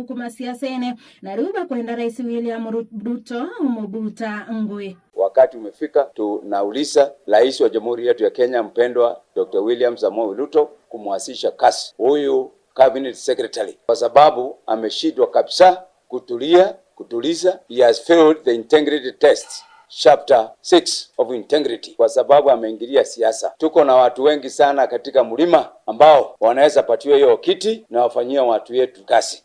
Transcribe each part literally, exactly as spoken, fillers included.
kuma siasene, na riu bakwenda Rais William Ru-, Ruto umubuta ngui. Wakati umefika, tunauliza Rais wa Jamhuri yetu ya Kenya mpendwa Doctor William Samoei Ruto kumwasisha kazi huyu cabinet secretary, kwa sababu ameshindwa kabisa kutulia, kutuliza. He has failed the integrity test, chapter six of integrity, kwa sababu ameingilia siasa. Tuko na watu wengi sana katika mlima ambao wanaweza patiwa hiyo kiti na wafanyia watu yetu kazi.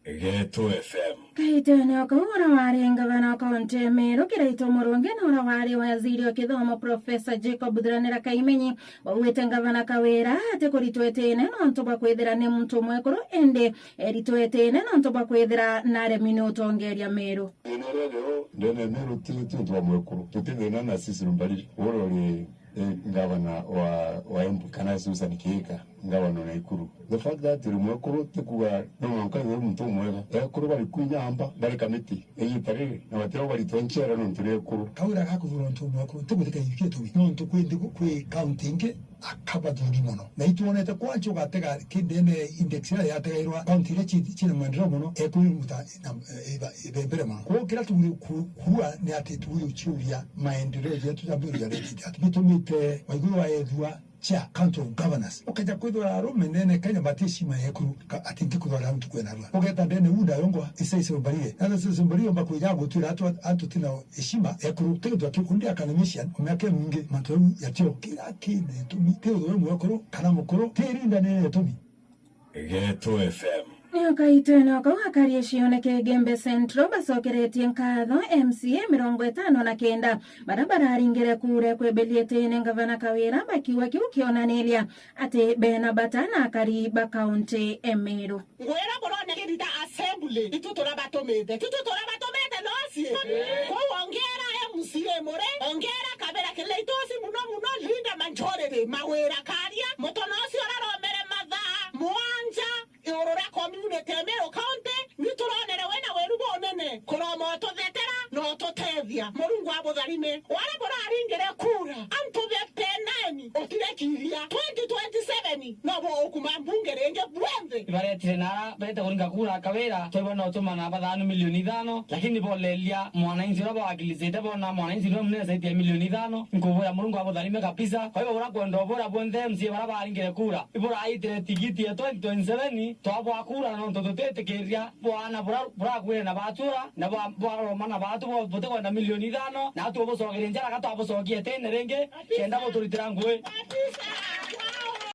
Geto F M. Kaitene o kau, uria wari ngavana wa kaunti ya Meru Kiraitu Murungi na uria wari waziri wa kithomo Profesa Jacob Thuranira Kaimenyi baugite ngavana Kawira atikuritwa itine nontu bwa kwithira ni muntu mwekuru, indi eritwe itine nontu bwa kwithira naremi ni utongeria Meru. Thina uria rio ndene ya Meru ti ti untu wa mwekuru, tuti thina na Cecily Mbarire uria uri eh, ngavana wa, wa Embu, kana Susan Kihika, ngavana wa Nakuru. The fact that uri mwekuru ti kuuga no mwanka uri muntu umwega. Ekuru bari kwinyamba, bari kamiti igita riri, na batio baritwa ncera nontu ri ekuru. Kawira gakuthura untu umwekuru, ntigwitikia gitumi. Nontu kwi nthi, kwi kaunti ingi akabathuri mono. Na itwonete kwancha ugatega ki ndene index iria yategairwa kaunti iria ci-, cina maendeleo mono, ekuru imuta na, eh, iba-, ibe mbere mono. Kwou kiria tuburi ku-, kuua ni ati tuburi uciuria maendeleo jetu ja mburu jaretite ati bitumite Waiguru waethua chair Council of Governors. Ukeja kwithwa arume ndene Kenya batishima yekuru ka-, ati ntikwithwa aria ntuku ena rua. Ugeta ndene unda yongwa isa ise mbarire. Na isa ise mbarire mba kwija gutwira atu, atu tina heshima ekuru. Tigitwa ki undi academician o miaka mingi mantu yau yatio. Kira kine tumi tigitwa mwekuru kana mukuru. Tiri ndene tumi. Geto F M. Nio kaitene o kau akari cioneke Igembe Central bacokeretie nkatho M C A mirongo itano na kenda baria bararingire kura kwebelietene ngavana Kawira, bakiuga kiu kionaniria ati bena bata na akari ba kaunti e Meru. Ngwira burone kirita assembly, itu turabatumite, itu turabatumite nosie. Kou ongera M C A muri, ongera Kawira Kiraitu usi muno muno, leader majority, Mawira Karia, mutono ucio uraromere mathaa mwanja, iguru ria community ya Meru County, ni turonere wina wiru bunene kuroma ututhetera na ututethia. Murungu abutharime. Wari buraringire kura, antu fifty nine utirekiria. Twenty twenty-seven no bukuma mbunge ringi bwenthe. Ibaretire nara bete kuringa kura Kawira, twebona utumana bathanu milioni ithano, lakini bolelia mwananchi uria bawakilisite, bona mwananchi niwe munene zaidi ya milioni ithano. Nkubu ya Murungu abutharime kabisa. Kwa hivyo, urakwenda ubura bwenthe M C A bara baringire kura, iburaitire tigiti ya twenty twenty-seven, twabwa kura, nontu tutitikiria bwana bura-, burakwire na batura, na bwa-, bwaroma na batu bo-, butikwenda milioni ithano, na atu ubucokerie njara, ka twabucokie tene ringi, kenda buturitira ngui.